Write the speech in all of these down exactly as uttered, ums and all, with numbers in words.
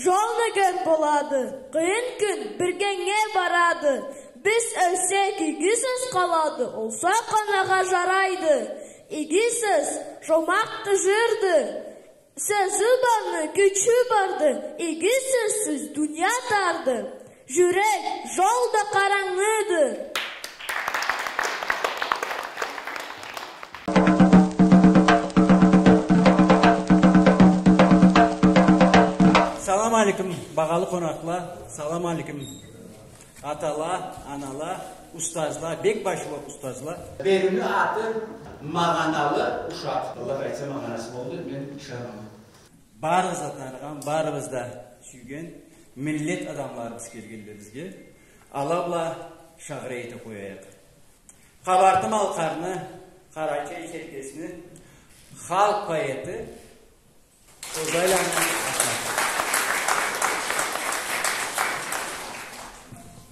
Жол эгер болады, къыйын кюн биргенге барады. Биз ёлсек, иги сёз къалады, ол сау къалыргъа жарайды. Иги сёз жомарт жырды. Сёзю барны кючю барды, иги сёзсюз дуния тарды. Жюрек жолда къарангыды. Салам алейкум, багъалы къонакъла. Салам алейкум. Атала, анала, устазла, бек башлы устазла. Бериуню аты магъаналы ушакъ. Аллах айтса, магъанасы болду, мен ышанама. Барыбыз да таныгъан, барыбыз да сюйген миллет адамларыбыз келгенле бизге. Ала бла шагъырай эте къояйыкъ. Къабарты-Малкъарны, Къарачай-Черкесни халкъ поэти Къозайланы Ахмат.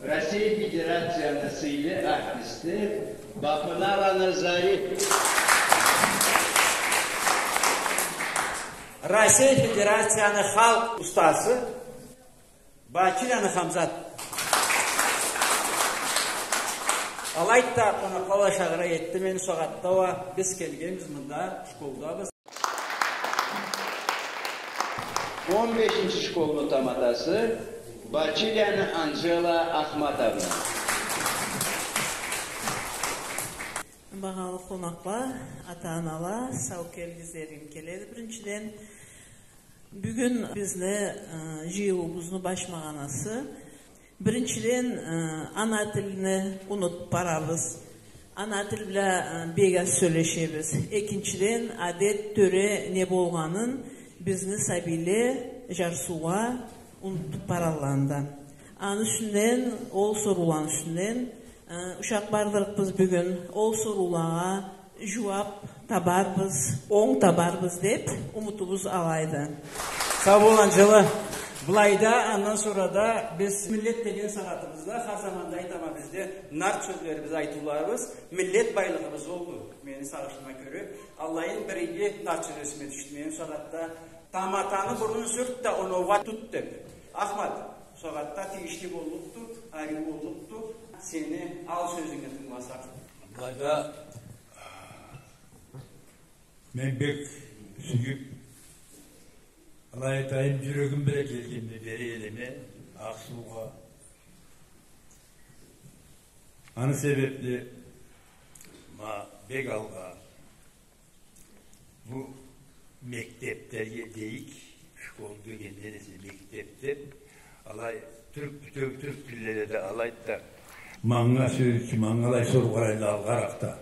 Россия Федерацияны сыйлы артисти Бапыналаны Зариф. Россия Федерацияны халкъ устазы Бачиланы Хамзат. Алайды да, къонакъла уа шагъырай этди, мен сагъатда уа биз келгенбиз мында, школдабыз. Он бешинчи школну таматасы Бачиланы Анжела Ахматовна. Багъалы къонакъла, ата-анала, сау келдигиз дегим келеди. Биринчиден, бюгюн бизни, э, жыйылыуубузну баш магъанасы. Биринчиден, э, ана тилни унутуп барабыз. Ана тил бла, э, бек аз сёлешебиз. Экинчиден, адет, тёре не болгъанын бизни сабийле жарсыугъа унутуп баралла анда. Аны юсюнден, ол сорууланы юсюнден, э, ушакъ бардырыкъбыз бюгюн. Ол соруулагъа жууап табарбыз, онг табарбыз деп умутубуз алайды. Сау бол, Анжела. Былайда, андан сора да биз миллет деген сагъатыбызда хар заманда айтама, бизде нарт сёзлерибиз, айтыуларыбыз миллет байлыгъыбыз олду. Мени сагъышыма кёре, аллайын бир иги нарт сёз эсиме тюшдю. Мени сагъатда таматаны бурнун сюрт да, оноугъа тут деп. Ахмат, сагъатда тийишли боллукъду, ариу боллукъду. Сени ал сёзюнгю тынгыласакъ. Былайда мен бек сюйюп, алай айтайым, жюрегим бла келгенме бери элиме, Акъ-Суугъа. Аны себепли ма бек алгъа бу мектеплеге дейик, школ дегенден эсе мектеп деп, алай тюрк, бютеу тюрк тилледе да алайды да. Манга сёз, манга алай сор къарайла алгъаракъда.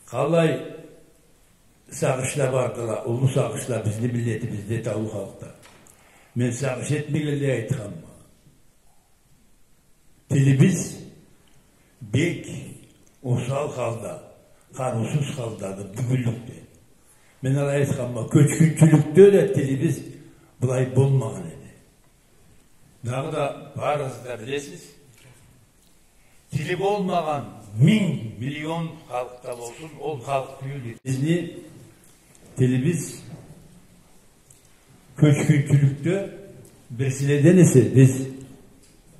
Къалай сагъышла бардыла, уллу сагъышла бизни миллетибизде, таулу халкъда. Мен сагъыш этмегенлей айтханма. Тилибиз бек осал халда, къарыусуз халдады бюгюнлюкде. Мен алай айтханма, кёчгюнчюлюкде да тилибиз былай болмагъан эди. Дагъыда барыгъыз да билесиз, тили болмагъан минг миллион халкъ да болсун, ол халкъ тюйюлдю. Бизни тилибиз кёчгюнчюлюкде, бирсиледен эсе биз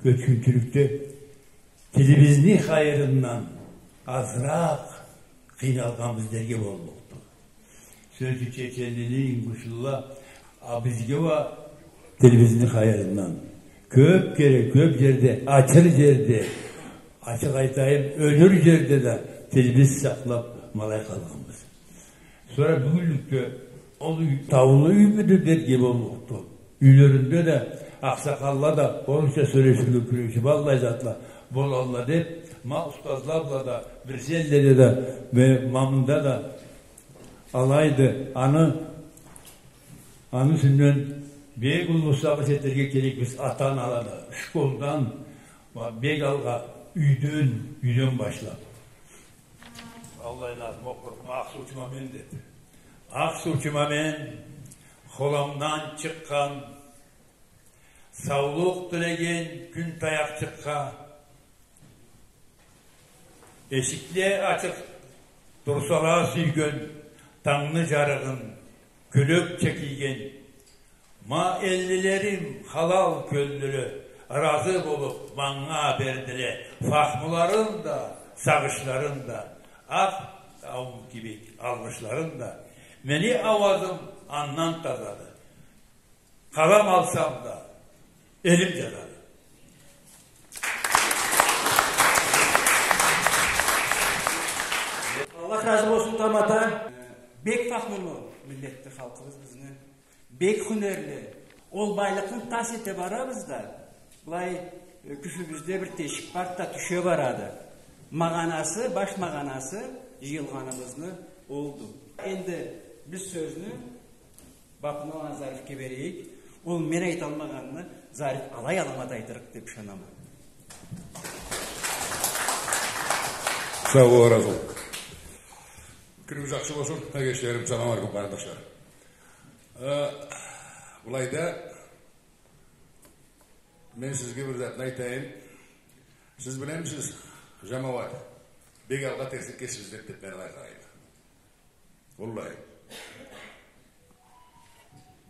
кёчгюнчюлюкде тилибизни хайырындан азыракъ къыйналгъанбыз дерге боллукъду. Сёз ючюн, чеченлиле, ингушлула, а бизге уа тилибизни хайырындан кёп кере, кёп жерде, ачыр жерде, ачыкъ айтайым, ёлюр жерде да тилибиз сакълап, ма алай къалгъанбыз. Сора бюгюнлюкде ол юй, таулу юймюдю дерге боллукъду. Юйлеринде да акъсакъалла да орусча сёлеширге кюрешип, аллай затла болалла деп, ма устазла бла да, бир жерледе да, ме-, ма мында да алайды. Аны, аны юсюнден бек уллу сагъыш этерге керекбиз ата-анала да, школдан, ма бек алгъа юйден, юйден башлап. Аллай назму окъурукъма, Акъ-Суучума мен деп. Акъ-Суучума мен, холамдан чыкъгъан, саулукъ тилеген кюн таякъчыкъгъа. Эшикле ачыкъ турсала сюйген, тангны жарыгъын кёлекча кийген, Ма эллилерим, халал кёллюле, разы болуб манга бердиле фахмуларын да, сагъышларын да. Акъ таум кибик алгъышларын да. Мени ауазым андан тазады. Къалам алсам да, элим джазады. Аллах разы болсун, тамата. Бек фахмулу миллетди халкъыбыз бизни. Бек хунерли. Ол байлыкъны тас эте барабыз да, былай, э, кюфюбюзде бир тешик барды да, тюше барады. Магъанасы, баш магъанасы джыйылгъаныбызны олду. Энди биз сёзню Бапуна Зарифге берейик. Ол мен айталмагъанны Зариф алай аламат айтырыкъ деб ышанама. Сау бол, разы бол. Кюнюгюз ахшы болсун, эгечлерим, салам алейкум, къарындашла. Э, былайда мен сизге бир затны айтайым. Сиз билемисиз, жамауат, бек алгъа терсликге сиз деб, деб мен алай къарайма. Уаллахи.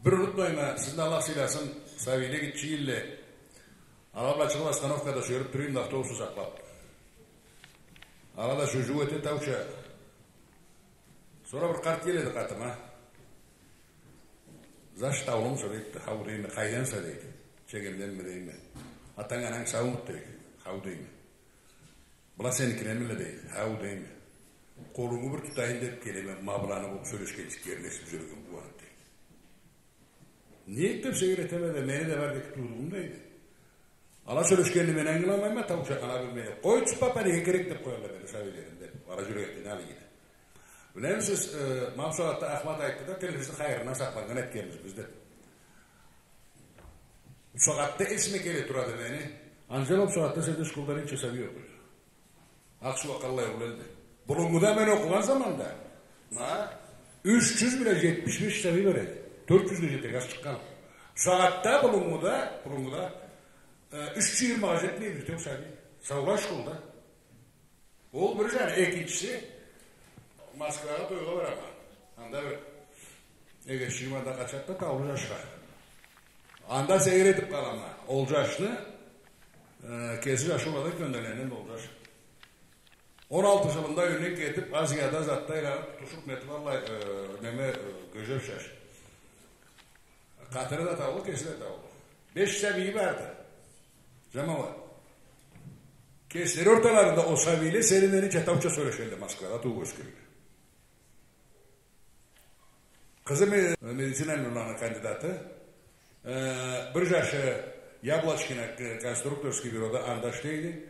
Бир унутмайма, сизни Аллах сыйласын, сабийле гитче эдиле. Ала бла чыгъыб остановкада сюелиб тура эдим да автобусну сакълаб. Ала да жу-жу эте тауча. Сора бир къарт келеди къатыма. Заш, таулумуса дейди. Хау дейме. Къайданса дейди. Чегемденме дейме. Атанг, ананг саумуду дейди. Хау дейме. Была сеникилемиле дейди. Хау дейме. Къолунгу бир тутайым деб келеме, ма быланы бу сёлешгенчик джерин эшитиб джюрегим къууаныб дейди. Нек деб сейир этеме да, мени да бар деб туудугъум дейди. Ала сёлешгенин мен ангыламайма, тауча ала билмейди. Къой, тюш, папа, неге керек деб къоялла мени сабийлерим деб. Ала джюрек этген алай эди. Билемисиз, э, ма бусагъатда Ахмат айтды да, тилибизни хайырына сакъланнган этгенбиз биз деб. Бусагъатда эсиме келе турады мени. Анжела, бусагъатда сенде школда ненча сабий окъуйду? Ахшы, уа, къаллай ол элде. Булунгуда мен окъугъан заманда, ма, юч джюз бла джетмиш беш сабий бар эди. Тёрт джюзге джетерге аз чыкъгъан. Бусагъатда булунгуда, булунгуда, э, юч джюз джыйырмагъа джетмейди бир тёк сабий. Саула школда. Ол бир джаны, экинчиси, Москвагъа тойгъа барама. Анда бир эгеччигим анда къачады да, таулу джашха. Анда сейир этиб къалама. Ол джашны, э, кеси джашы болады кёнделенден ол джаш. Он алты джылында юйюнден кетиб, Азияда затда айланыб, тутушуб, нетиб, аллай, э, неме, э, гёжеб джаш. Къатыны да таулу, кеси да таулу. Беш сабийи барды. Джамауат. Кеслери орталарында ол сабийле сени мени чатауча сёлешелле Москвада туууб ёсгенле. Къызы ме-, медицина илмуланы кандидаты. Э, бир джашы Яблочкино, э, конструкторский бюрода анда ишлейди.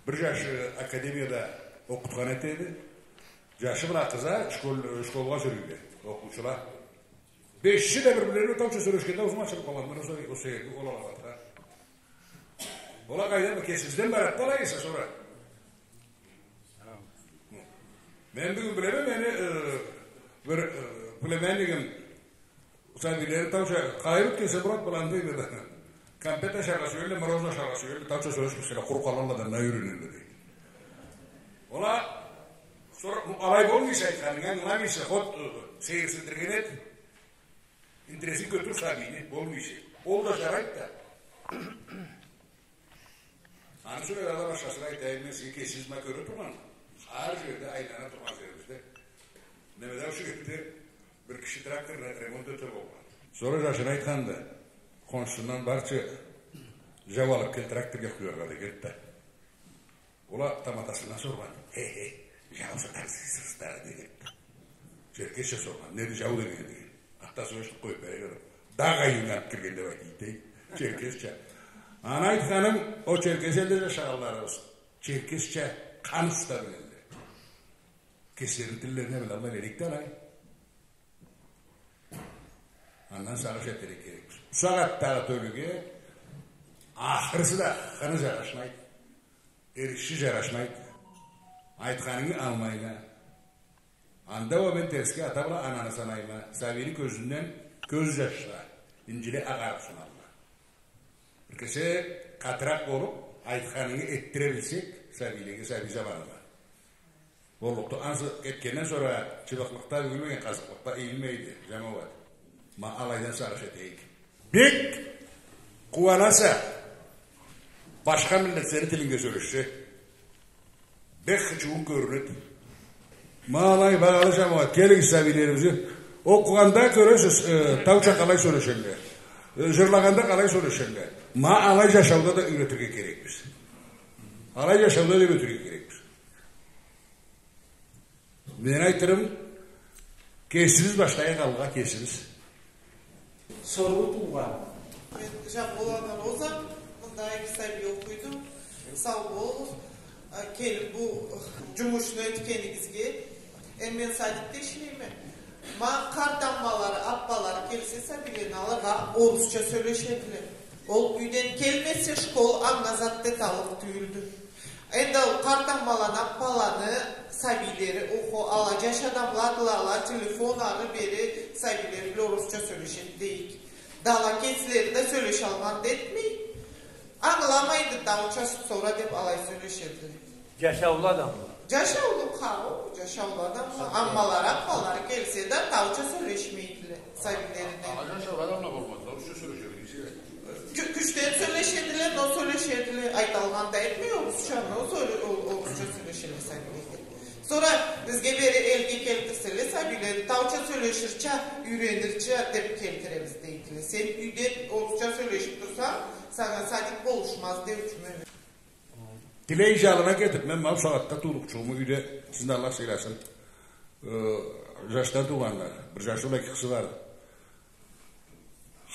Бир джашы академияда окъутхан этеди. Джашы бла къызы школ-, школгъа джюрюйле, окъуучула. Беши да бир-бирлерине тауча сёлешгенде аузум ачылыб къалгъанды, мен ол сай-, ол сай-, ол алабатха. Ол а къайдан, кесибизден барады да алай эсе сора. Мен бюгюн билеме, мени, э, бир, э, племяннигим сабийлери тауча къайры ётгенсе, брат, быланы, дейди. Кампет ашаргъа сюелле, мороженое ашаргъа сюелле, тауча сёлешмесенг, къуру къалалла да, мынга юйренелле, дейди. Ол а, сора, бу алай болмайса айтханынг, ангыламайса, ход, э, сейирсиндирген эт. Интересин кётюр сабийни, болмайса. Ол да жарайды да. Аны сора да башхасын айтайым мен сизге, кесигиз ма кёре тургъан, хар джерде айлана тургъан джерибизде. Немеде, ушул джерде бир киши тракторну ре-, ремонт эте болгъан. Сора джашына айтханды, хоншусундан барчы джау алыб кел, тракторгъа къуяргъа, дегенди да. Ол а таматасындан соргъан. Хе-хе, джау сатарсыз да, дегенди да. Черкесча соргъан. Неди джау дегенинг, деген. Атта сора ишни къоюб бере береди. Дагъыда юйюнге алыб киргенде, бай, дейди. Черкесча. Аны айтханым, ол Черкес элде джашагъанларыбыз черкесча къаныса да билелле. Кеслерини тиллерине билалла, эрикди алай. Андан сагъыш этерге керекбиз. Бусагъатдагъы тёлюге ахырысы да хыны джарашмайды. Эриши джарашмайды. Айтханынгы алмайла. Анда уа мен терсге ата бла ананы санайма. Сабийни кёзюнден кёз джашла инджиле агъарыб суналла. Бир кеси къатыракъ болуб, айтханынгы этдире билсек сабийлеге, сабий заманында. Боллукъду. Ансы этгенден сора чыбыкълыкъда югюлмеген къазыкълыкъда ийилмейди, джамауат. Ма алайдан сагъыш этейик. Бек къууанаса, башха миллетлени тилинде сёлешсе. Бек хычыуунг кёрюнеди. Ма алай, багъалы джамагъат, келигиз, сабийлерибизни окъугъанда кёресиз, э, тауча къалай сёлешелле. Э, джырлагъанда къалай сёлешелле. Ма алай джашауда да юйретирге керекбиз. Алай джашауда да юйретирге керекбиз. Мен айтырым, кесибиз башлайыкъ алгъа, кесибиз. Соруу туугъан. Мен Джамболаны Роза, мында эки сабий окъуйду. Сау болугъуз. А, келип бу джумушну этгенигизге. Энди мен садикде ишлейме. Ма къарт аммалары, аппалары келсе сабийлени алыргъа, орусча сёлешедиле. Ол юйден келмесе, школ анга зат да эталлыкъ тюйюлдю. Энди ол къарт аммаланы, аппаланы сабийлери, охо, ала джаш адамладыла, ала телефон ары-бери сабийлери бла орусча сёлешеди дейик. Да ала кеслери да сёлешалгъан да этмей. Ангыламайды, тауча сора деп алай сёлешедиле. Джашаулу адамла. Джашаулу, хау, джашаулу адамла. Аммалары, аппалары келсе да, тауча сёлешмейдиле сабийлерине. Ала джашаулу адамла болмазла, орусча сёлешедиле. Кю-, кючден сёлешедиле, но сёлешедиле. Айталгъан да этмей орусча, но сёле-, о-, орусча сёлешелле сабийле. Сора бизге бери элге келтирселе сабийлени, тауча сёлеширча, юйренирча деп келтиребиз дейдиле. Сен юйде орусча сёлешип турсанг, санга садик болушмаз деучюме. Тилей джалына кетип, мен ма бусагъатда туудукъчугъуму юйде, сизни Аллах сыйласын, э, джашдан туугъанла, бир джашы бла эки къызы барды.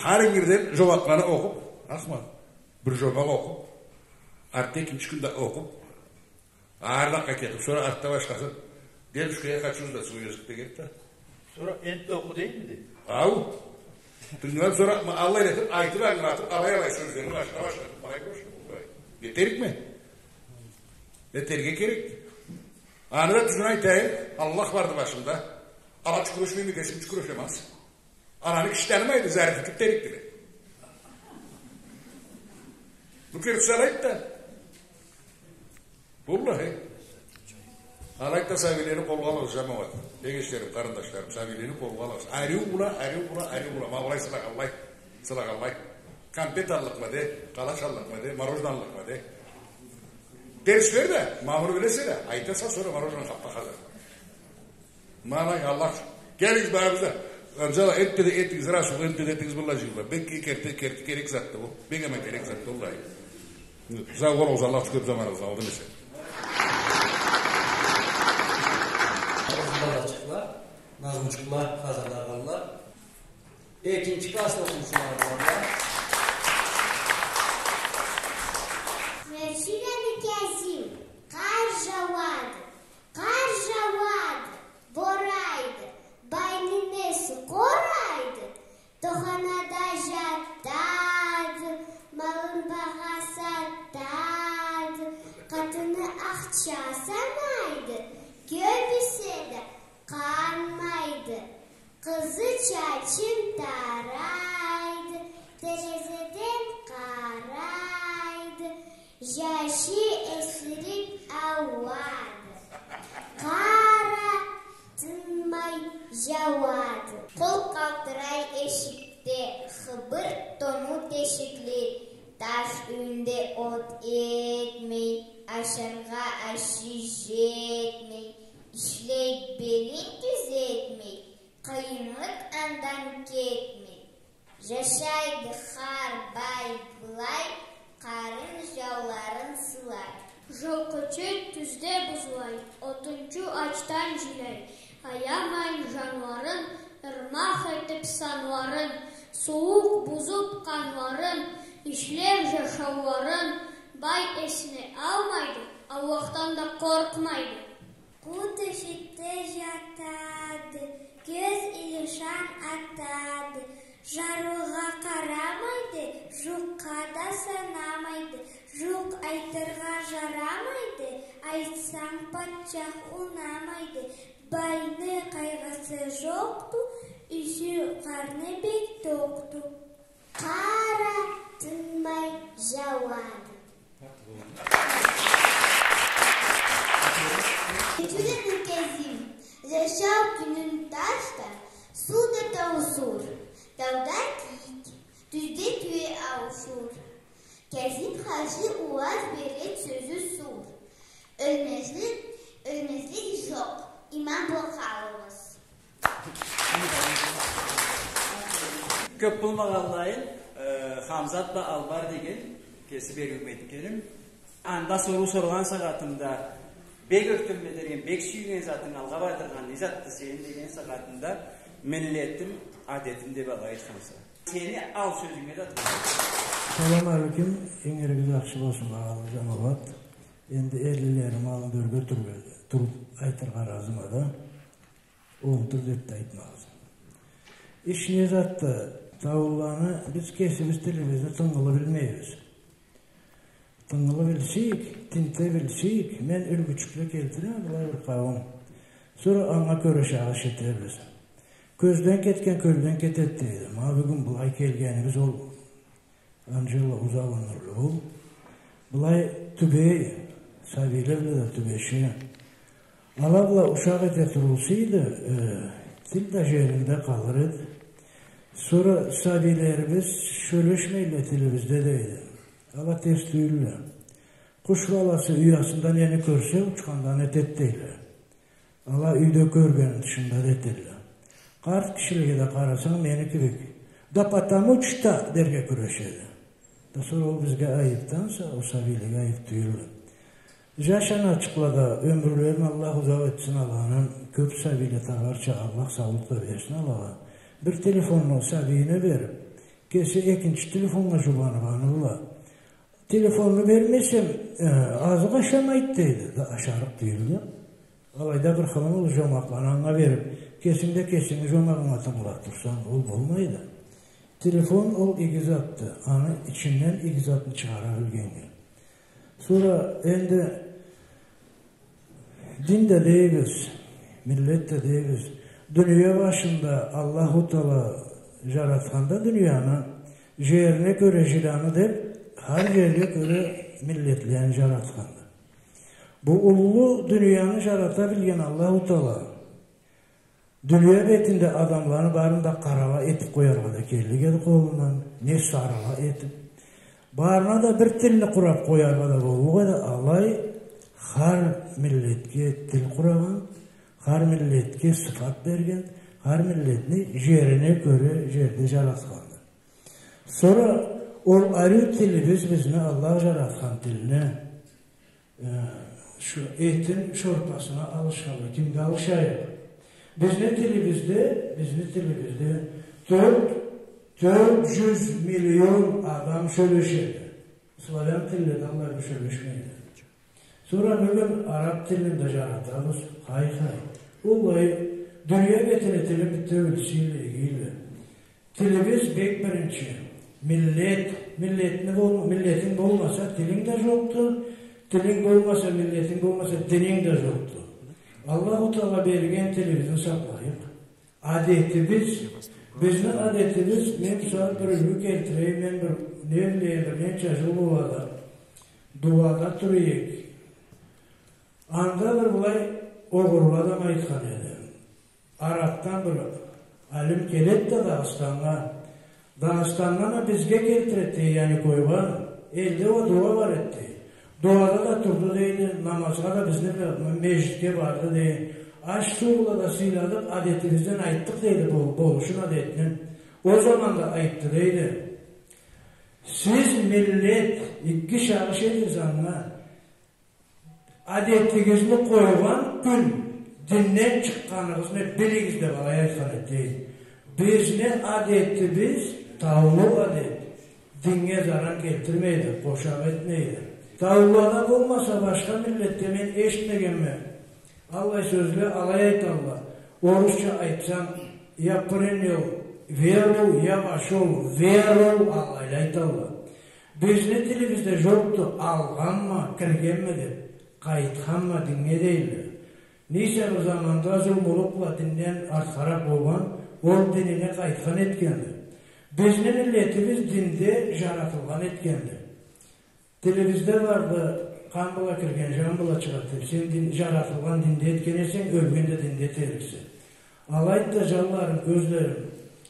Хар ингирден джомакъланы окъуп, Ахмат, бир джомакъ окъуп, артда экинчи кюнде окъуп, ары дакъгъа кетип, сора артда башхасы, «Дедушка, я хочу сдать свой язык» дегенди да. Сора энтда окъу деймиди? Ау. Тынгылап, сора ма аллай этип, айтып, ангылатып, алай-алай сёзлени башха-башха этип, алай бошла, алай. Этерикме? Этерге керек. Аны да тюзюн айтайым, Аллах барды башымда. Ала чукур эшмейме, кесим чукур эшемез. Аланы киши танымайды, зариф этип терикдиле. Бу кертиси алайды да. Валлахи. Алайды да, сабийлени къолгъа алыгъыз, джамагъат. Эгечлерим, къарындашларым, сабийлени къолгъа алыгъыз. Ариу бла, ариу бла, ариу бла. Ма былай сылагъанлай, сылагъанлай. Кампет аллыкъма де, къалач аллыкъма де, мороженое аллыкъма де. Дерс бер да, ма муну билесе да, айтаса, сора мороженое хапма хазыр. Ма алай, Аллах. Келигиз, барыгъыз да. Анжела, энтда да этигиз, Расул, энтда да этигиз, быллай джыйылла. Бек ке-, керти, керти, керек затды бу. Бек аман керек затды, валлахи. Сау болугъуз, Аллах кёп заманыгъызны алды эсе. Балачыкъла, назмучукъла хазырлагъанла. Экинчи класс окъуучулары. Мечилени Кязим, къар жауады. Къар жауады, борайды, байны неси къорайды, тоханада жатады, малын багъа сатады, къатыны ахча санайды, кёп ийсе да къанмайды. Къызы чачын тарайды, терезеден къарайды, жашы эсирип ауады. Къара, тынмай жауады. Къол къалтырай эшикде, хыбыр тону тешикли, таш юйюнде от этмей, ашаргъа ашы жетмей, ишлей белин тюзетмей, къыйынлыкъ андан кетмей. Жашайды хар бай былай, къарын жауларын сылай. Жылкъычы тюзде бузлай, отунчу ачдан жиляй, аямай жанларын, ырмах этип санларын, сууукъ бузуп къанларын, ишлеп жашауларын, бай эсине алмайды, Аллахдан да къоркъмайды. Къут эшикде жатады, кёз илишан атады, жарыугъа къарамайды, жукъгъа да санамайды, жукъ айтыргъа жарамайды, айтсанг, патчах унамайды, байны къайгъысы жокъду, юсю, къарны бек токъду. Къара, тынмай жауады. Джюлени Кязим. Жашау кюнюн ташда, суу да таусур. Тауда кийик, Тюзде тюе ауушур. Кязим хаджи уаз берет сёзю сур. Ёлмезлик, ёлмезлик жокъ. Иман бла къалыгъыз. Кёп болмагъанлайын, э, Хамзат бла Албар деген кеси бериу этгеним. Анда соруу соргъан сагъатымда, бек ёртенме деген, бек сюйген затынг, алгъа бардыргъан не затды сени деген сагъатымда, миллетим, адетим деп алай айтханса. Сени ал сёзюнге да тынгылайым. Салам алейкум, ингиригиз ахшы болсун, багъалы жамауат. Энди эллилерими аллында ёрге туруп, туруп айтыргъа разыма да. Олтур деп да айтмагъыз. Иш не затды, таулуланы биз кесибиз тилибизни тынгылы билмейбиз. Тынгылы билсек, тинте билсек, мен юлгючюкле келтирем, былай бир къауум. Сора анга кёре чагъыш этербиз. Кёзден кетген кёлден кетед дейди. Ма бюгюн былай келгенибиз ол Анжела узаланырла ол. Былай тюбей, сабийле бла да тюбеше. Ала бла ушакъ эте турулсайды, э, тил да жеринде къалыр эди. Сора сабийлерибиз сёлешмейле тилибизде дейди. Ала терс тюйюлле. Къуш баласы уясында нени кёрсе, учхандан этед дейле. Ала юйде кёргенин тышында да этелле. Къарт кишилеге да къарасанг, мени кибик, «Да потому что» дерге кюрешеди. Да сора ол бизге айыпданса, ол сабийлеге айып тюйюлдю. Жаш аначыкъла да ёмюрлерин Аллах узакъ этсин аланы, кёп сабийле табарча Аллах саулукъ да берсин алагъа. Бир телефонну сабийине берип, кеси экинчи телефоннга жубанып аны бла. Телефонну бермесем, э, азыкъ ашамайды дейди. Да ашарыкъ тюйюлдю. Алайда бир хылымы ол жомакъланы анга берип, кесинг да кесинги жомагъынга тынгылап турсанг, ол болмайды. Телефон ол иги затды. Аны ичинден иги затны чыгъара билгеннге. Сора энди дин да дейбиз, миллет да дейбиз. Дуния башында Аллаху Таала жаратханда дунияны, жерине кёре жыланы деп, хар жерге кёре миллетлени жаратханды. Бу уллу дунияны жарата билген Аллаху Таала дуния бетинде адамланы барын да къарала этип къояргъа да келлик эди къолундан, не сарыла этип. Барына да бир тилни къурап къояргъа да боллукъ эди, алай хар миллетге тил къурагъан, хар миллетге сыфат берген, хар миллетни жерине кёре жерде жаратханды. Сора ол ариу тилибиз бизни, Аллах жаратхан тилни, э, шу этин шорпасына алышханлай кимге алышайыкъ? Бизни тилибизде, бизни тилибизде тёрт, тёрт жюз миллион адам сёлешеди. Славян тилледе аллай бир сёлешмейди. Сора бюгюн араб тилни да жаратабыз, хай-хай. Оллай, дуния бетини тилин битеу билсейле, игиле. Тилибиз бек биринчи. Миллет, миллетни бол-, миллетинг болмаса, тилинг да жокъду. Тилинг болмаса, миллетинг болмаса, дининг да жокъду. Аллаху Таала берген тилибизни сакълайыкъ. Адетибиз, бизни адетибиз, мен, мисал, бир юлгю келтирейим, мен бир, не билейим, бир ненча жыл болады. Дууада тура эдик. Анда бир былай огъурлу адам айтхан эди. Арабдан бир алим келед да Дагъыстаннга. Дагъыстандан а бизге келтиред, дей, Яникойгъа. Элде уа дууа бар эди, дей. Дууада да турду, дейди, намазгъа да бизни бла межгитге барды, дей. Аш-суу бла да сыйладыкъ, адетибизден айтдыкъ, дейди, бол-, болушун адетинен. Ол заманда айтды, дейди: «Сиз, миллет, иги чагъыш этигиз анга. Адетигизни къойгъан кюн динден чыкъгъаныгъызны билигиз», — деп алай айтхан эди, дейди. Бизни адетибиз таулу адет. Динге заран келтирмейди, къошакъ этмейди. Таулулада болмаса, башха миллетде мен эшитмегенме. Аллай сёзле алай айталла. Орусча айтсам, я принял веру, я вошёл в веру, аллайла айталла. Бизни тилибизде жокъду, алгъанма, киргенме деп, къайтханма диннге дейле. Нейсе бир заманда зулмулукъла динден артхаракъ болгъан, ол динине къайтхан этгенди. Бизни миллетибиз динде жаратылгъан этгенди. Тилибизде барды, къан бла кирген, жан бла чыгъад деп. Сен дин, жаратылгъан динде этген эсенг, ёлген да динде этериксе. Алайды да, жанларым, кёзлерим,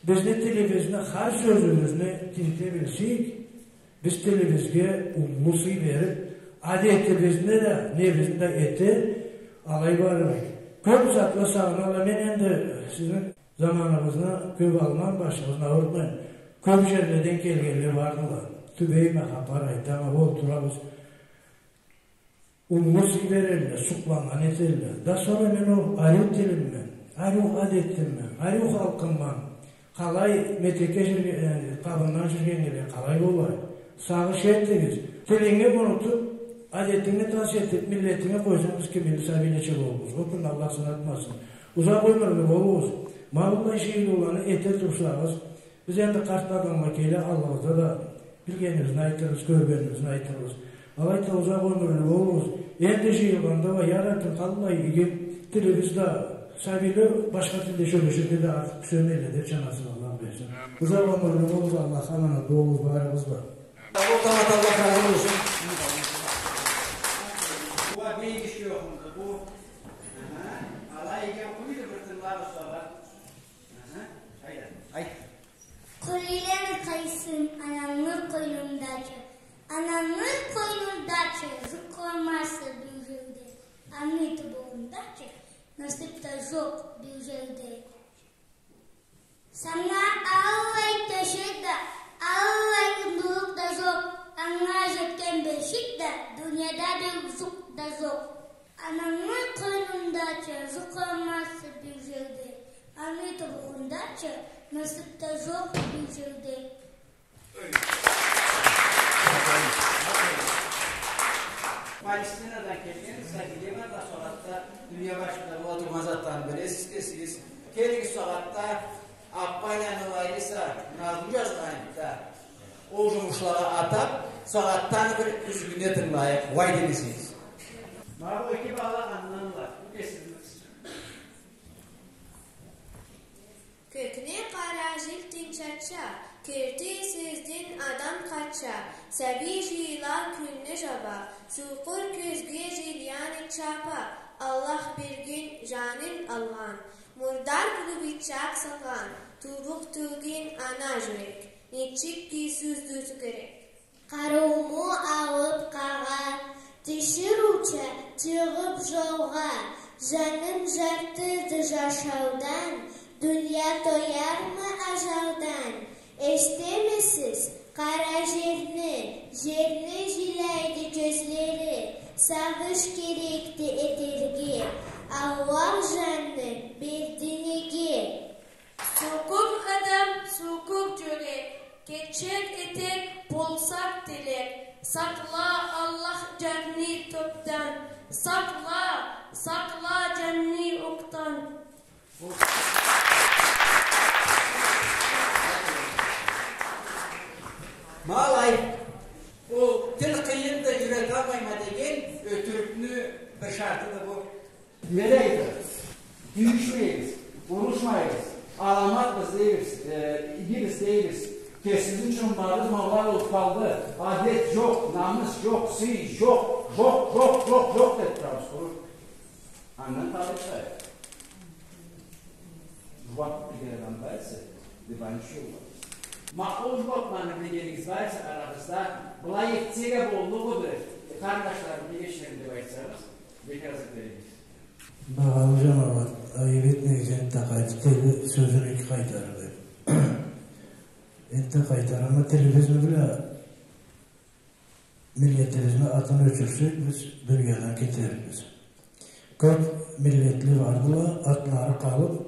Бизни тилибизни, хар сёзюбюзню тинте билсек, биз тилибизге уллу сый бериб, адетибизни да, небизни да эте алай барырыкъ. Кёб затла сагъынала, мен энди сизни заманыгъызны кёб алман, башыгъызны аурутмайым. Кёб жерледен келгенле бардыла. Тюбейме хапар айтама, олтурабыз. Уллу сый берелле, сукъланнган этелле. Да сора мен ол ариу тилиммен, ариу адетиммен, ариу халкъымман къалай метекге жюрге-, э, къабындан жюргеннге къалай болайым? Сагъыш этигиз. Тилинги унутуб, адетинги тас этиб, миллетинги къойсанг, биз кимни сабийлеча болурбуз? Ол кюн Аллах сынатмасын. Узакъ ёмюрлю болугъуз. Ма быллай жыйылыуланы эте турсагъыз, биз энди къарт адамла келе аллыбызда да билгенибизни айтырбыз, кёргенибизни айтырбыз. Алай да узакъ ёмюрлю болугъуз. Энди жыйылгъанда уа, я Раббим, къаллай иги тилибиз да, сабийле башха тилде сёлеширге да артыкъ кюсемейле деб, чанасына Аллах берсин. Узакъ ёмюрлю болугъуз, Аллахха аманат болугъуз барыгъыз да. Сау бол, Талат, Аллах разы болсун. Бу бийик иш ёхмуду бу? Аха. Алай иги окъуйду, бир тынгылагъыз сора. Аха. Хайда, айт. Къойланы къайсын, анамы къойнундача, анамы къойнундача, жукъ къоймазса бир жерде, аны тобугъундача, насыб да жокъ бир жерде. Санга аллай тёшек да, аллай ындылыкъ да жокъ, анга жетген бешик да, дунияда бир жукъ да жокъ. Анамы къойнундача, жукъ къоймазса бир жерде, аны тобугъундача, насыб да жокъ бир жерде. Палестинадан келген сабийле бар да, сагъатда дуния башында бола тургъан затланы билесиз кесигиз. Келигиз, сагъатда Аппайланы Лариса назму жазгъан эди да. Ол жумушлагъа атаб, сагъатда аны бир юзюгюне тынгылайыкъ, уа демесегиз. Ма бу эки бала андан бар, бу кесигиз. Кёкню къара жил тынч ача, керти сёзден адам къача, сабий жыйыла, кюнню жаба, сокъур кёзге жильяны чапа, Аллах берген жанын алгъан, мурдар кулубучакъ салгъан, тубукъ тёлген ана жюрек, ничик кюйсюздю сюкерек. Къарыуму алыб къагъа, тиширыуча чыгъыб жолгъа, жаным жартыды жашаудан, дуния тоярмы ажалдан? Эшитемисиз, къара жерни, жерни жиляйды кёзлери, сагъыш керекди этерге, Аллах жанны берди неге? Сокъур адам, сокъур жюрек, кетчек этек болсакъ тилек, сакъла, Аллах, жанны топдан, сакъла, сакъла жанны окъдан. Ма алай, ол тил къыйынды, юреталмайма деген ётюрюкню бир шартыды бу. Мелейди, тюйюшмейбиз, урушмайбыз, аламатбыз дейбиз, э, игибиз дейбиз, кесибизни чырмайбыз, ма алай болуб къалды, адет жокъ, намыс жокъ, сый жокъ, жокъ, жокъ, жокъ, жокъ деб турабыз, къуру. Андан къалай чыгъайыкъ? Жууаб билген адам бар эсе, деб айтыучу болур. Ма ол жууабланы билгенигиз бар эсе арагъызда, былай этсек а боллукъду, къарындашларым, эгечлерим деб айтсагъыз, бек азыкъ беребиз. Багъалы жамауат, айыб этмегиз, энтта къайтыб келди, сёзюн эки къайтарыр деб. Энтта къайтарама, тилибизни бла миллетибизни атын ёчюрсек, биз дуниядан кетерикбиз. Кёб миллетле бардыла, атлары къалыб,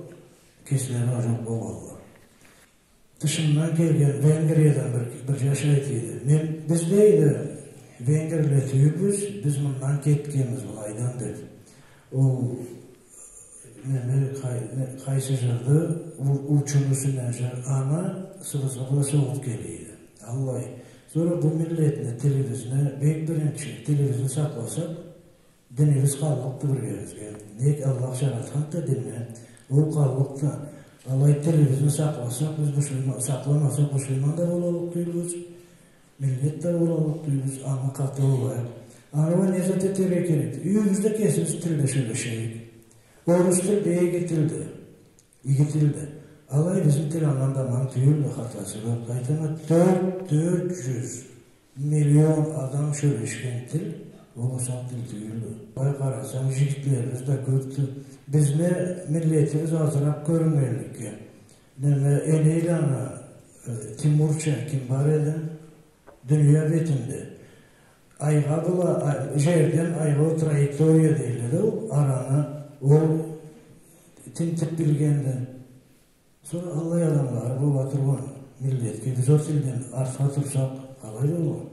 кеслери а жокъ болгъанла. Тышындан келген, Венгриядан бир, бир жаш айтыйды. Мен, биз, дейди, венгрле тюйюлбюз, биз мындан кетгенбиз былайдан, деб. Ол неме, къай-, не, къайсы жырды, у-, учуну юсюнден жыр, аны сыбызгъы бла согъуб келе эди. Аллай. Сора бу миллетни, тилибизни, бек биринчи, тилибизни сакъласакъ, динибиз къаллыкъды биргебизге. Нек, Аллах жаратханды динни, ол къаллыкъды. Алай тилибизни сакъласакъ, биз муслиман, сакъламасакъ, муслиман да болаллыкъ тюйюлбюз. Миллет да болаллыкъ тюйюлбюз, аны къаты болайыкъ. Аны уа не зат этерге керекди? Юйюбюзде кесибиз тилде сёлешейик. Орус тил да иги тилди. Иги тилди. Алай, бизни тил андан да аман тюйюлдю, хатасы бла айтама, тёрт, тёрт джюз миллион адам сёлешген тил, ол осал тил тюйюлдю. Былай къарасанг, джигитлерибиз да кёбдю. Бизни миллетибиз азыракъ кёрюннгенликге. Неме, Эней да ана, э, Тимурча ким бар эди? Дуния бетинде. Айгъа бла, ай-, джерден айгъа ол траектория дейле да, ол араны, ол тинтип билгенди. Сора аллай адамлары бола тургъан миллетге биз ол тилден артха турсакъ, къалай болур?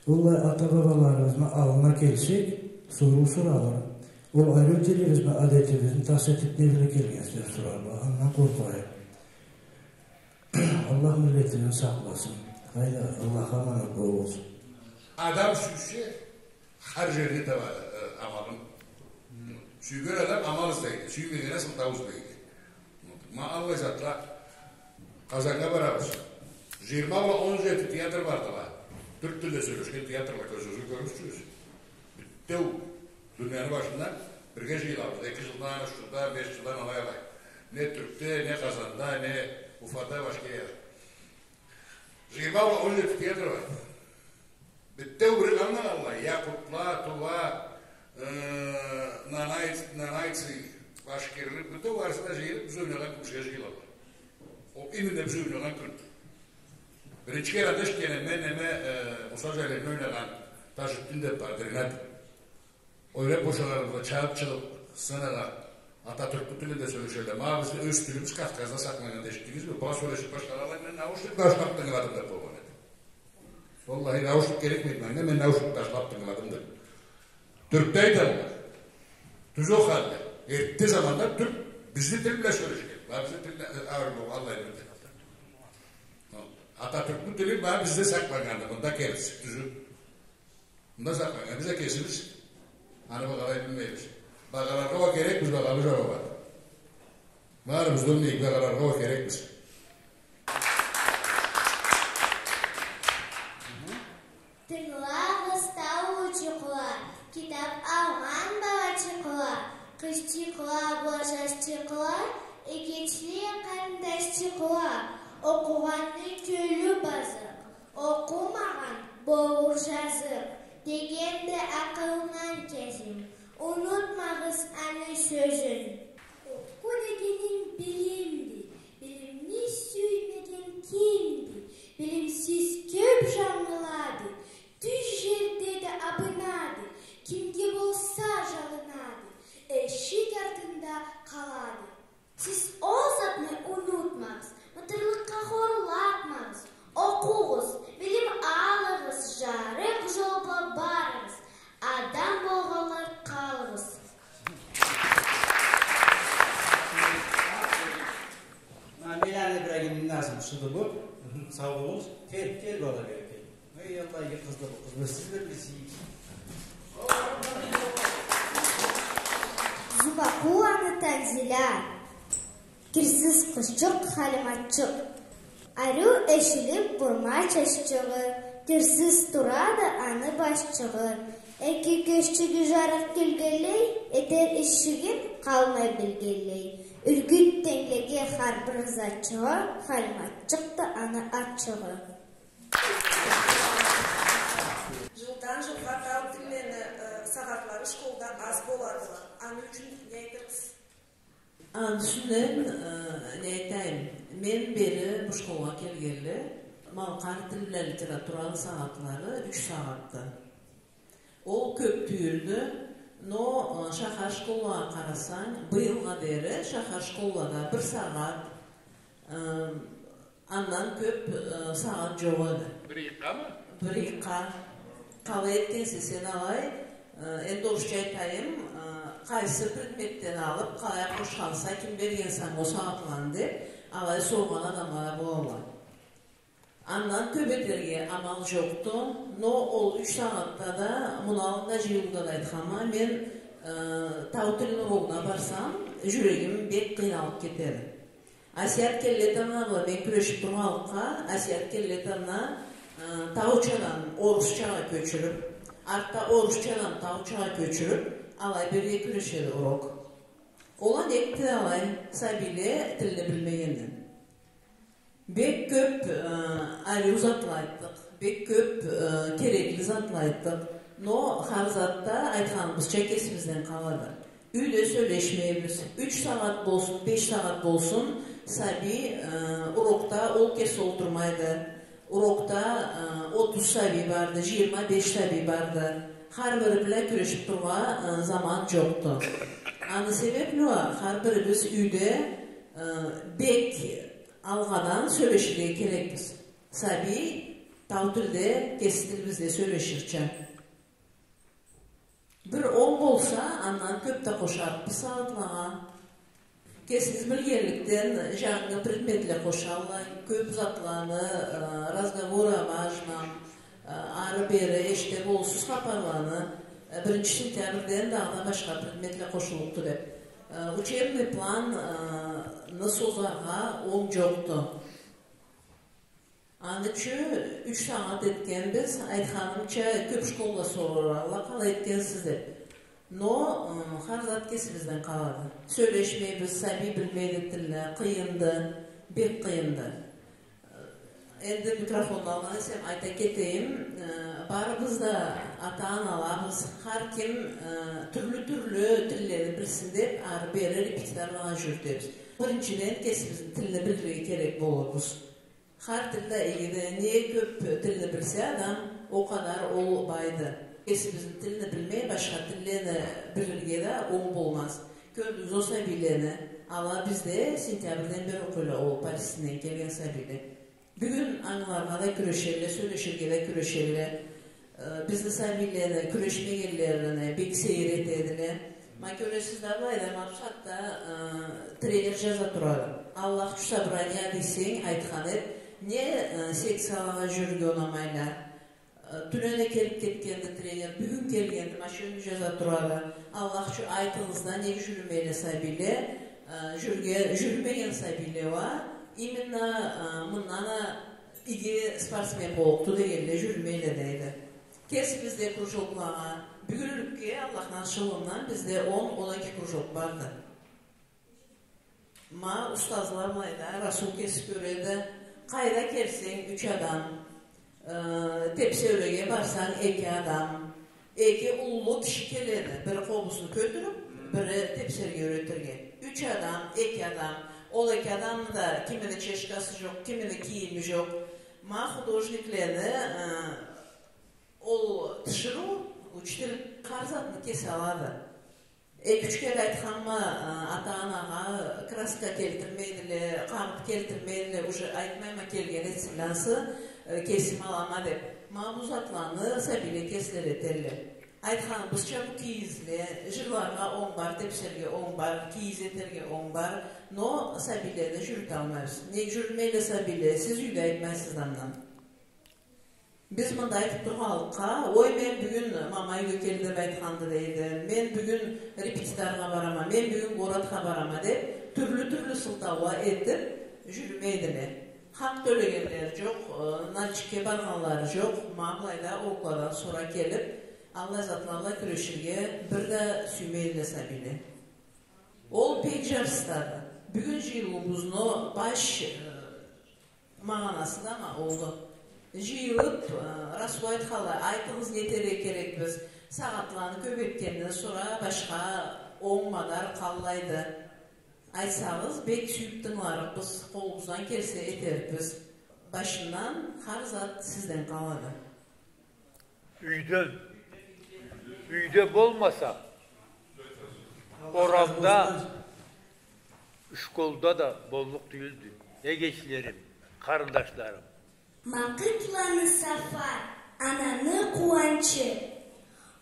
Аллай ата-бабаларыбызны аллына келсек, соруу соралыр. Ол ариу тилибизни, адетибизни тас этип не бла келгенсиз деп сорарла. Андан къоркъайым. Аллах миллетибизни сакъласын. Хайда, Аллахха аманат болугъуз. Адам сюйсе, хар джерде табады, э, амалын. Сюйген адам амал излейди, сюймеген а сылтау излейди. Ма аллай затла. Къазаннга барабыз. Джыйырма бла он джети театр бардыла. Тюрк тилде сёлешген театрла, кёзюгюзге кёрюрсюз. Битеу. Дунияны башында бирге джыйылабыз. Эки джылдан, юч джылдан, беш джылдан алай-алай. Не Тюркде, не Къазанда, не Уфада, башха джерде. Джыйырма бла он джети театр бар. Битеу бир къалмагъанла, якутла, тува, э, нанай-, нанайцы, башкирле, битеу барысы да джыйылып, биз ойнагъан кюнге джыйылалла. Ол именно биз ойнагъан кюн. Биринчи кере да эшитгеним мен, неме, э, Муса Джалилни ойнагъан Тажутдин деп бар, Ринат. Ойнап бошагъаныбызда чабып чыгъып, сценагъа Ататюркню тилинде сёлешелле. Ма, бизни ёз тилибиз Кавказда сакъланнган, эшитдигизми? Бу сёлешип башлагъанлай, мен наушник бла башлап тынгыладым деп болгъан эди. Валлахи, наушник керекмиди манга, мен наушник бла башлап тынгыладым деп. Тюркде айталла. Тюз ол халда. Эртте заманда тюрк бизни тил бла сёлешген. Ма, бизни тил бла, э, ауру, аллай бир тил. Ататюркню тили, ма, бизде сакъланнганды, мында келип, тюзю. Мында сакъланнган, биз а кесибиз аны багъалай билмейбиз. Багъаларгъа уа керекбиз, багъабыз а уа бар. Барыбыз да ёлмейик, багъаларгъа уа керекбиз. Тынгылагъыз, тау учукъла, китап алгъан балачыкъла, къызчыкъла бла жашчыкъла, эгечле, къарындашчыкъла, окъугъанны кёлю базыкъ, окъумагъан болур жазыкъ, дегенди акъылман Кязим. Унутмагъыз аны сёзюн. Окъуу дегенинг билимди, билимни сюймеген кимди? Билимсиз кёп жангылады, тюз жерде да абынады, кимге болса жалынады, эшик артында къалады. Сиз ол затны унутмагъыз, мытырлыкъгъа хорлатмагъыз, окъугъуз, билим алыгъыз, жарыкъ жол бла барыгъыз, адам болгъанлай къалыгъыз. Ма, Меланы Ибрагимни назму шуду бу. Сау болугъуз. Кел, кел, бала, бери кел. Эй, Аллах, иги къызды бу къыз. Бир сиз да билсегиз. Зумакъуланы Танзиля. Кирсиз къызчыкъ Халиматчыкъ. Ариу эшилип бурма чаччыгъы, кирсиз турады аны башчыгъы. Эки кёзчюгю жарыкъ келгенлей, этер ишигин къалмай билгенлей. Юргют тенглеге хар бир затчыгъы, Халиматчыкъды аны атчыгъы. Жылдан жылгъа тау тиллени, э, сагъатлары школда аз боладыла. Аны ючюн не айтырсыз? Аны юсюнден, э, не айтайым? Мен бери бу школгъа келгенли, малкъар тил бла литератураны сагъатлары юч сагъатды. Ол кёп тюйюлдю, но, э, шахар школлагъа къарасанг, быйылгъа дери шахар школлада бир сагъат, э, андан кёп, э, сагъат жокъ эди. Бир ыйыкъгъамы? Бир ыйыкъгъа. Къалай этгенсе сен алай, э, энди орусча айтайым, э, къайсы предметден алып, къалай къошханса, ким берген санга ол сагъатланы деп, алай соргъан адамла да болалла. Андан кёп этерге амал жокъду, но ол юч сагъатда да, муну аллында жыйылыуда да айтханма, мен, э, тау тилни урогуна барсам, жюрегим бек къыйналып кетеди. Асият Келлетовна бла мен кюрешип тургъанлыкъгъа, Асият Келлетовна, э, таучадан орусчагъа кёчюрюп, артда орусчадан таучагъа кёчюрюп, алай берирге кюрешеди урок. Ол а некди алай, сабийле тилни билмегенди. Бек кёп, э, ариу затла айтдыкъ, бек кёп, э, керекли затла айтдыкъ. Но хар зат да айтханыбызча кесибизден къалады. Юйде сёлешмейбиз. Юч сагъат болсун, беш сагъат болсун, сабий, э, урокда ол кеси олтурмайды. Урокда, э, отуз сабий барды, жыйырма беш сабий барды. Хар бири бла кюрешип турургъа, э, заман жокъду. Аны себепли уа хар бирибиз юйде, э, бек алгъадан сёлеширге керекбиз. Сабий тау тилде, кеси тилибизде сёлеширча. Бир онг болса, андан кёп да къошарыкъ бу сагъатлагъа. Кесигиз билгенликден, жангы предметле къошалла, кёп затланы, э, разговор о важном, э, ары-бери эшите болурсуз хапарланы, э, биринчи сентябрьден дагъыда башха предметле къошуллукъду деп. Э, учебный план, э, ны созаргъа онг жокъду. Аны ючюн юч сагъат этгенбиз, айтханымча, кёп школда соралла, къалай этгенсиз деп. Но, ы, хар зат кесибизден къалады. Сёлешмейбиз, сабий билмейди тилни, къыйынды, бек къыйынды. Энди микрофонну алгъан эсем, айта кетейим, ы, барыбыз да ата-аналабыз, хар ким, ы, тюрлю-тюрлю тиллени билсин деп, ары-бери репетиторлагъа жюрютебиз. Биринчиден, кесибизни тилни билирге керек болурбуз. Хар тил да игиди, не кёп тилни билсе адам, ол къадар ол байды. Кесибизни тилни билмей, башха тиллени билирге да онг болмаз. Кёрдюгюз ол сабийлени, ала бизде сентябрьден бери окъуйла ол Палестинден келген сабийле. Бюгюн ангыларгъа да кюрешелле, сёлеширге да кюрешелле. Э, бизни сабийлени кюрешмегенлерине бек сейир этедиле. Ма кёресиз да, былайда ма бусагъатда, э, тренер жаза турады. Аллах ючюн, собрание дейсенг, айтхан эд, не, э, секциялагъа жюрюрге унамайла. Э, тюнене келип кетгенди тренер, бюгюн келгенди, ма шёндю жаза турады. Аллах ючюн, айтыгъыз да, нек жюрюмейле сабийле, э, жюрюрге, жюрюмеген сабийле уа, именно, э, мындан а иги спортсмен боллукъду дегенле жюрюмейле дейди. Кесибизде кружоклагъа, бюгюнлюкге, Аллахны ашхылыгъындан, бизде он, он эки кружок барды. Ма устазла былайда, Расул кеси кёреди, къайда келсенг, юч адам, э, тепсеулеге барсанг, эки адам, эки уллу киши келеди, бири къобузну кётюрюп, бири тепсерге юретирге. Юч адам, эки адам, ол эки адамны да кимини чешкасы жокъ, кимини кийими жокъ. Ма художниклени, э, Ол тиширыу, учитель хар затны кеси алады. Эки-юч кере айтханма, э, ата-анагъа, краска келтирмейдиле, къагъыт келтирмейдиле, уже айтмайма, келген этсинле ансы, э, кесим алама деп. Ма бу затланы сабийле кеслери этелле. Айтханыбызча, бу кийизле, жырларгъа онг бар, тепсерге онг бар, кийиз этерге онг бар, но сабийлени жюрюталмайбыз. Нек жюрюмейле сабийле, сиз юйде айтмайсыз да андан. Биз мында айтып тургъанлыкъгъа, ой, мен бюгюн мама юйге келди деп айтханды дейди, мен бюгюн репетиторгъа барама, мен бюгюн городха барама деп, тюрлю-тюрлю сылтаула этип жюрюмейдиле. Хакъ тёлегенлери жокъ, э, Нальчикге баргъанлары жокъ, ма былайда урокладан сора келип, аллай затла бла кюреширге бир да сюймейдиле сабийле. Ол бек жарсытады. Бюгюн жыйылыуубузну баш, э, Магъанасы да ма олду. Жыйылып, э, Расул айтханлай, айтыгъыз, не этерге керекбиз. Сагъатланы кёбейтгенден сора башха онг мадар къаллайды. Айтсагъыз, бек сюйюп тынгыларыкъбыз, къолубуздан келсе этерикбиз. Башындан хар зат сизден къалады. Юйден, юйде болмаса, орамда, школда да боллукъ тюйюлдю. Эгечлерим, къарындашларым. Макъытланы сафар, ананы къууанчы.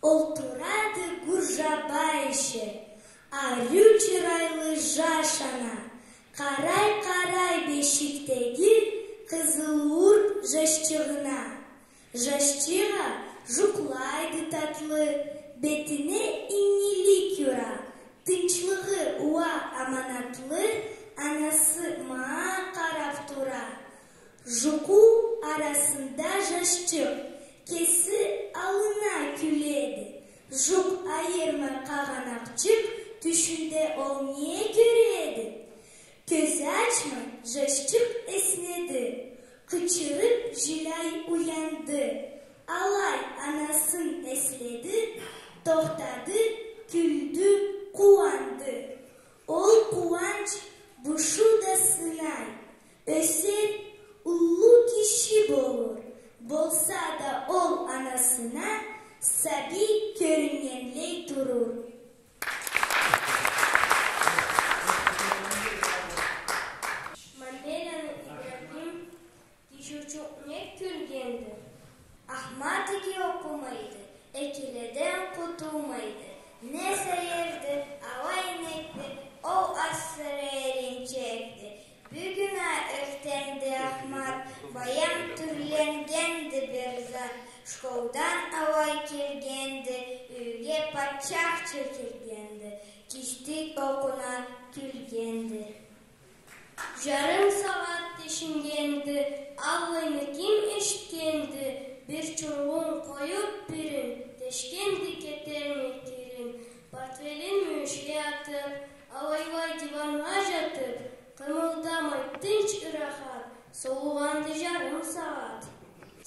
Олтурады гуржабай иши, ариу чырайлы жаш ана. Къарай-къарай бешикдеги къызыл уурт жашчыгъына. Жашчыкъ а жукълайды татлы, бетине иннилик юра, тынчлыгъы уа аманатлы, анасы ма къарап тура. Жукъу арасында жашчыкъ кеси аллына кюледи. Жукъ айырмай къагъанакъчыкъ, тюшюнде ол не кёреди? Кёз ачмай, жашчыкъ эснеди. Чиледен къутулмайды не сейирди, алай инекди, ол асыры эринчекди. Бюгюн а ёхтемди Ахмат, баям тюрленнгенди бир зат. Школдан алай келгенди, юйге патчахча келгенди, киштик окъуна кюлгенди. Жарым сагъат тешингенди, аллайны ким эшитгенди, бир чургъун къоюп бирин, тешгенди кетерми кирин. Портфелин мюйюшге атып, алайлай диваннга жатып, къымылдамай, тынч, ырахат солугъанды жарым сагъат.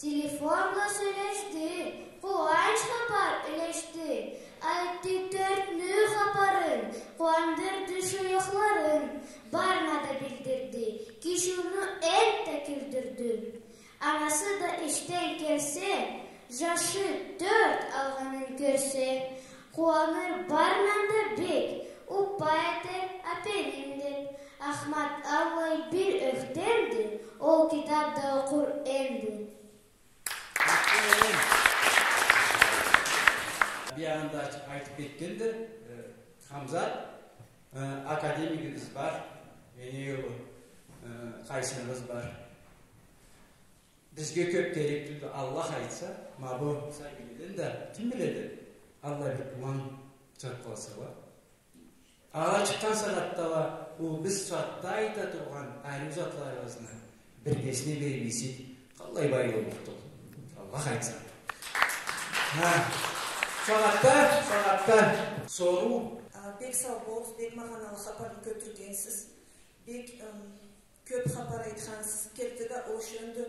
Телефон бла сёлешди, къууанч хапар юлешди. Айтды тёртню хапарын, къууандырды шуёхларын. Барына да билдирди, кишиуню энтта кюлдюрдю. Анасы да ишден келсе, жашы тёрт алгъанын кёрсе, къууаныр барына да бек, уппа этер, аперим деп. Ахмат аллай бир ёхтемди, ол китап да окъур энди. Биягъында айтып кетгенди, э, Хамзат, э, академигибиз бар, энеугъу, э, къайсыгъыз бар. Бизге кёп керек тюлдю, Аллах айтса, ма бу сабийледен да ким биледи, аллай бир улан чыгъып къалса уа. Ала чыкъгъан сагъатда уа, бу биз сагъатда айта тургъан ариу затларыбызны биргесине бериб ийсек, къаллай бай боллукъду. Аллах айтса. Ха. Сагъатда, сагъатда соруу. А, бек сау болугъуз, бек магъаналы хапарны кётюргенсиз. Бек, ым, кёп хапар айтхансыз, керти да ол шёндю.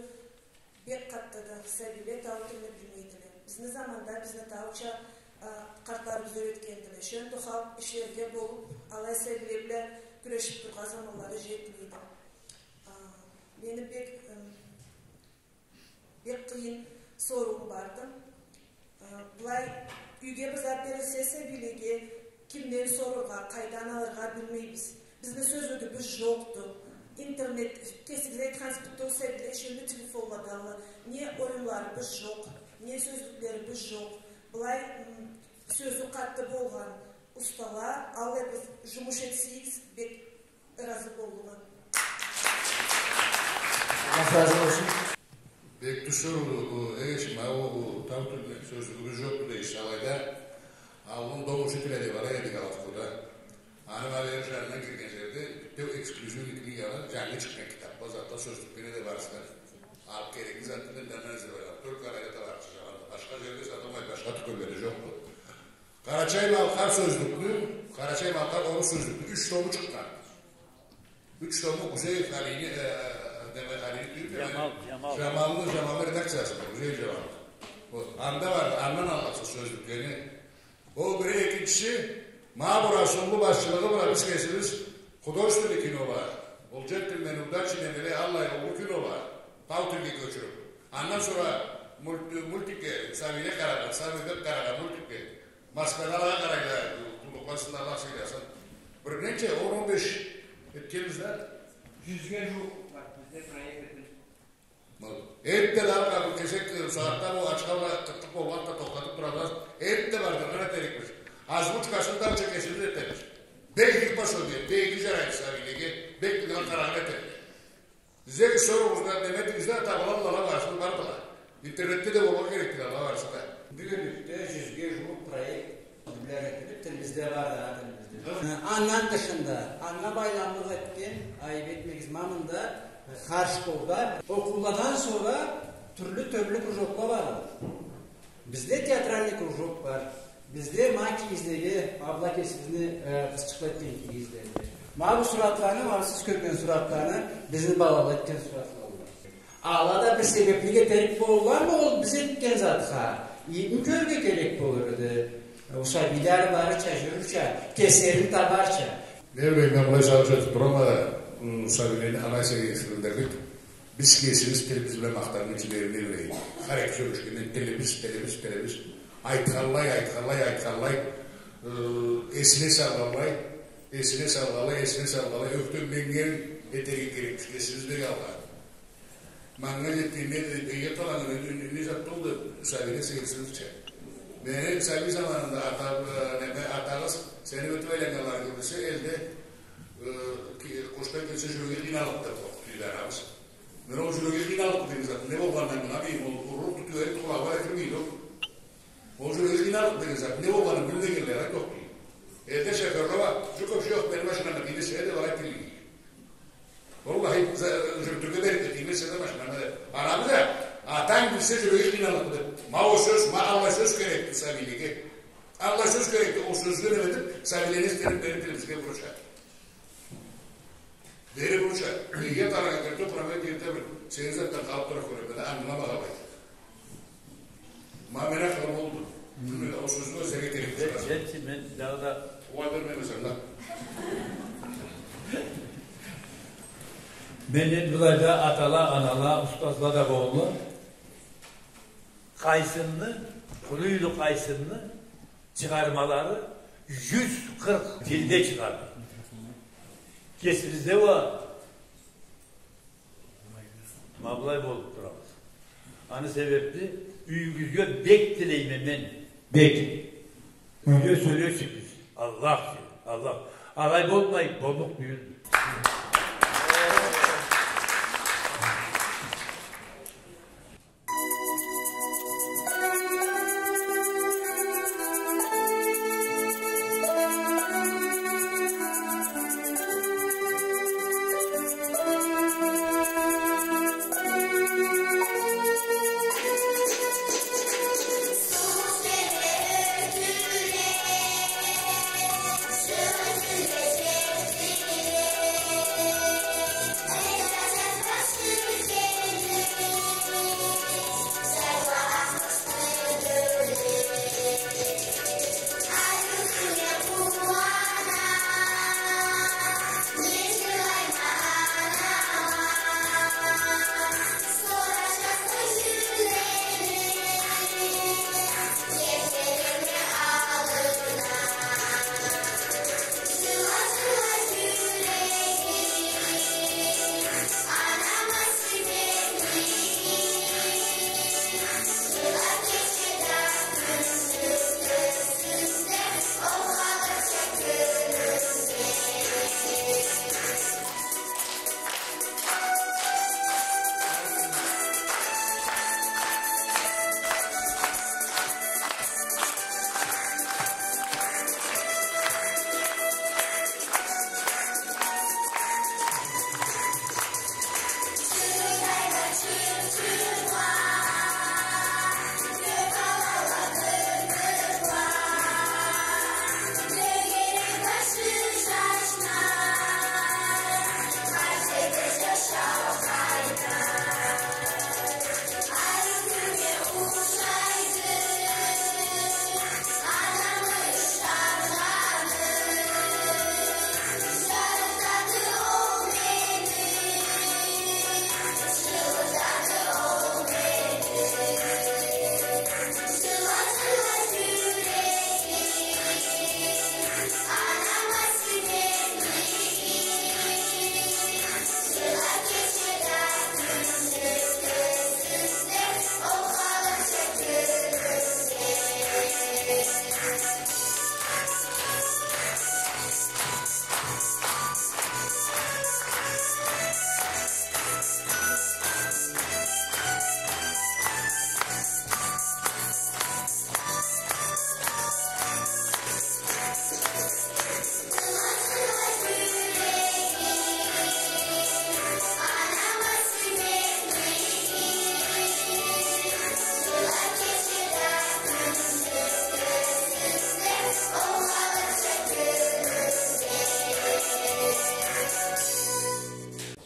Бек къатты да сабийле тау тилни билмейдиле. Бизни заманда бизни тауча, а, къартларыбыз юретгендиле. Шёндю халкъ ишлерге болуп, алай сабийле бла кюрешип тургъан заманлары жетмейди. А, мени бек, ым, бек къыйын соруум барды. Э, былай, юйге бир зат берилсе сабийлеге, кимден сорургъа, къайдан алыргъа билмейбиз. Бизни сёзлюгюбюз жокъду. Интернет, кесигиз айтхансыз, бютеу сабийле шёндю телефонладанла. Не оюнларыбыз жокъ, не сёзлюклерибиз жокъ. Былай, м, сёзю къаты болгъан устала, аллай бир жумуш этсегиз, бек ыразы боллукъма. Аллах разы болсун. Бек тюз сорууду бу, эгечим, а, ол, бу тау тилни сёзлюгюбюз жокъду дейсиз, алайда. Алгъын дом учителя деб ала эдик Алатыкъуда. Аны ма бери жанына кирген жерде бютеу эксклюзивный книгала, жангы чыкъгъан китабла, затла, сёзлюкле да барысы да. Алып керекли затны да андан излеб алгъан. Только алайда табарыкъсыз жаманды. Башха жерде сатылмайды, башха тюкенледе жокъду. Къарачай-малкъар сёзлюкню, къарачай-малкъар-орус сёзлюкню юч тому чыкъгъан. Юч тому Гузеев Алини, э, э, неме, Алини тюйюл, Жамал, Жамал. Жамалны, Жамалны редакциясында, Гузеев Жамалны. Вот, анда бар, андан алгъансыз сёзлюклени. Ол бири, экинчиси, ма бу Расулну башчылыгъы бла биз кесибиз художественный кинола, ол «Джентльмены удачи», немеле, аллай уллу кинола тау тилге кёчюрюб. Андан сора мульт-, мультикге, сабийле къарагъан, сабийле къарагъан мультикге. Маскалагъа къарайла, къуллукъла сыннга, Аллах сыйласын. Бир ненча, он, он беш этгенбиз да. Джюзге джууукъ бар бизде проект этилиб. Энтда да, къарт, кесек, э, сагъатда бу ачха бла къытлыкъ болгъан да тохтатыб турабыз. Энтда бардыргъан этерикбиз. Озвучкасын да кесибиз этербиз. Бек иги пособие, бек иги жарайды сабийлеге, бек тынгылы къарагъан этерик. Бизге соругъуз да, неме этигиз да, табылалла, ала барысы бардыла. Интернетде да болургъа керекдиле ала барысы да. Бюгюнлюкде джюзге джууукъ проект дублёр этилиб, тилибизде бар да, тилибизде. Андан тышында, анга байламлыкъ этген, айыб этмегиз, ма мында, хар школда, окъууладан сора тюрлю-тюрлю кружокла бар. Бизде театральный кружок бар. Бизде ма кийизлеге, абла кесибизни, э, къызчыкъла этген кийизлеге. Ма бу суратланы, ма сиз кёрген суратланы, бизни балала этген суратла. Ала да бир себеблик этерик болурламы ол биз этген затха? Ийибми кёрюрге керек болур эди. Ол сабийле барырча, джюрюрча, кеслерин табарча. Не билейим, мен былай сагъыш этиб турама да, м, сабийлени алай эсгериб эшитдирдик. Биз кесибиз тилибиз бла махтаннгынчы дери не билейим. Хар эки сёлешгенде тилибиз, тилибиз, тилибиз. Айтханлай, айтханлай, айтханлай, э, эсине салгъанлай, эсине салгъанлай, эсине салгъанлай, ёхтемленнген этерге керекбиз, кесибиз бек алгъа. Манга джетгенде, э, эге къалгъан, э, не, не зат болду, сабийле эсгерсинчи. Мени сабий заманымда ата-, э, неме, атагъыз сени ётюп айланнганларынгы билсе, элде, э, ки-, къошдан кетсе, жюреги къыйналлыкъды деп къоркъду дейди анабыз. Мен ол жюреги къыйналлыкъды деген затны не болгъанын ангыламайма, ол урлукъду, тюберик, къулагъыма да кирмейди ол. Ол жюреги къыйналлыкъды деген затны не болгъанын билмегенле да къоркъду. Элде шофёрла бар, жуков жокъ, мени машинамы тийдирсе да, алай тилейди. Уаллахи, за-, жюрютюрге берекле тиймесе да машинамы да. Анабыз да, атанг билсе жюреги къыйналлыкъды. Ма ол сёз, ма аллай сёз керекди сабийлеге. Аллай сёз керекди, ол сёзге неме этип, сабийлени эсдерип берип, бир бизге бурча. Бери бурча. Неге къарагъан керти, къурама, бир да бир сегиз затдан къалып тура кёреме да, ангыламагъа бай. Ма мен акъылым олду. Билмейме, ол сёзню сёзлеге терк. Мен, мен, мен дагъыда. Уа, бермейме сен да. Мен энди былайда атала, анала, устазла да болдула. Къайсынны, Къулийлу Къайсынны чыгъармалары жюз къыркъ тилде чыгъады. Кесибизде уа Ма былай болуп турабыз. Аны себепли юйюгюзге бек тилейме мен. Бек. Юйде сёлешигиз. Аллах, Аллах. Алай болмай, боллукъ тюйюлдю.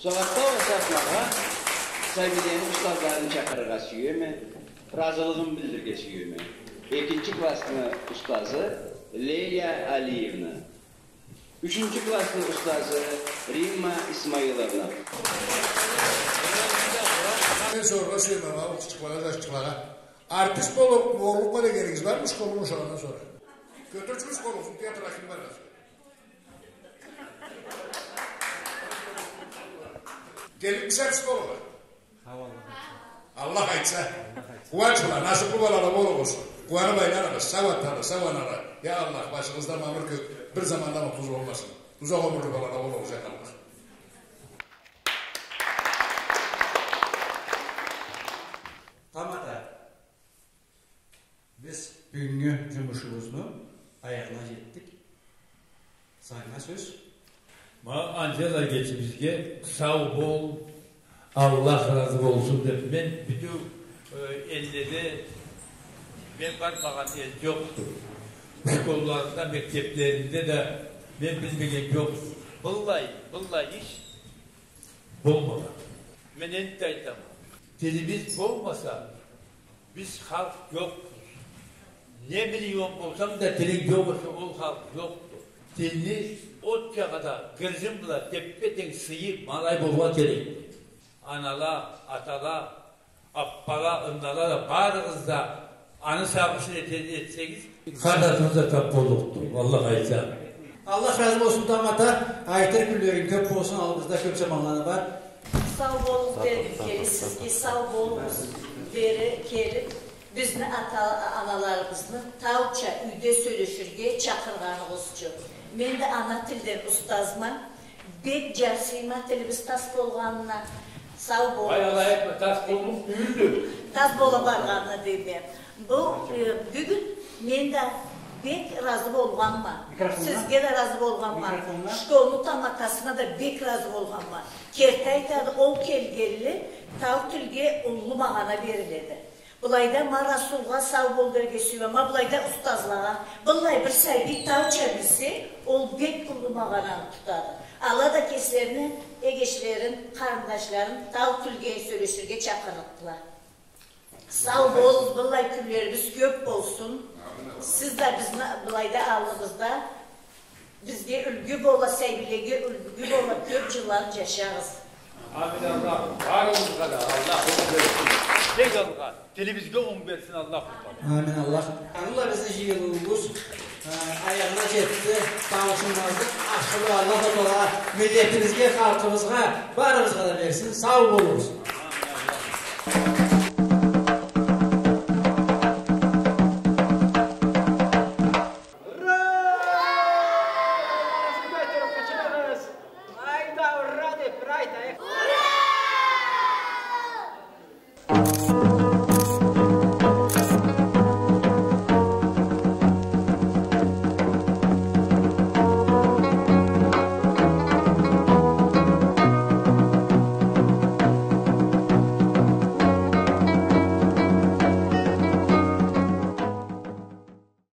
Сора да ол сахнагъа сабийлени устазларын чакъырыргъа сюеме, ыразылыгъымы билдирирге сюеме. Экинчи классны устазы Лейлия Алиевна. Ючюнчю классны устазы Римма Исмаиловна. Мен сорургъа сюеме, ма, къызчыкълагъа, жашчыкълагъа. Артист болур, боллукъма дегенигиз бармы школну бошагъандан сора? Кётюрчюгюз къолугъузну, театргъа ким баргъан сора? Келликмисиз артист болургъа? Аллах айтса. Аллах айтса. Къууанч бла, насыплы балала болугъуз. Къууаныб айларыгъыз, сау атала, сау анала. Я Аллах, башыгъызда мамыр кёк, бир заманда мутсуз болмасын. Узакъ ёмюрлю балала болугъуз, я Аллах. Тамата. Биз бюгюннгю джумушубузну аягъына джетдик. Санга сёз. Ма Анжела эгечибизге сау бол, Аллах разы болсун деб, мен бютеу, э, элледе мен бармагъан эл джокъду. Школларында, мектеблеринде да мен билмеген джокъду. Быллай, быллай иш болмагъан. Мен энтда айтама. Тилибиз болмаса, биз халкъ джокъбуз. Не миллион болсанг да, тилинг джокъ эсе, ол халкъ джокъду. Тилни от джагъада гыржын бла теппе-тенг сыйы ма алай болургъа керекди. Анала, атала, аппала, ыннала да, барыгъыз да аны сагъышын эте-, этсегиз, къарнатыбыз да ток боллукъду, Аллах айтса. Аллах разы болсун, тамата, айтыр кюнлеринг кёб болсун, аллыбызда кёб заманланы бар. Сау болугъуз, бери келип, сизге сау болугъуз, бери келип, бизни ата-аналарыбызны тауча юйде сёлеширге чакъыргъаныгъыз ючюн. Мен да ана тилден устазма, бек джарсыйма тилибиз тас болгъанына. Сау болугъуз. Ай, алай айтма, тас боллукъ тюйюлдю. Тас бола баргъанына дейме. Бу, э, бюгюн мен да бек разы болгъанма. Микрофоннга. Сизге да разы болгъанма. Микрофоннга. Школну таматасына да бек разы болгъанма. Керти айтады, ол келгенли тау тилге уллу магъана бериледи. Былайда ма Расулгъа сау бол дерге сюеме, ма былайда устазлагъа. Быллай бир сабий тауча билсе, ол бек уллу магъананы тутады. Ала да кеслерини эгечлерин, къарындашларын тау тилге сёлеширге чакъырлыкъдыла. Сау болугъуз, быллай кюнлерибиз кёб болсун. Сиз да бизни былайда аллыбызда бизге юлгю бола, сабийлеге юлгю бола, кёб джылланы джашагъыз. Амин, Аллах, барыгъызгъа да Аллах онг берсин. Тек Аллах, тилибизге онг берсин Аллах. Амин, Аллах. Аны бла бизни джыйылыуубуз, э, аягъына джетди. Саулукъсуз, ашхылы, Аллах Таала миллетибизге, халкъыбызгъа, барыбызгъа да берсин. Сау болугъуз. Ура! Сыпай туруб къычырыгъыз. Айда ура деб бир айтайыкъ. Ура!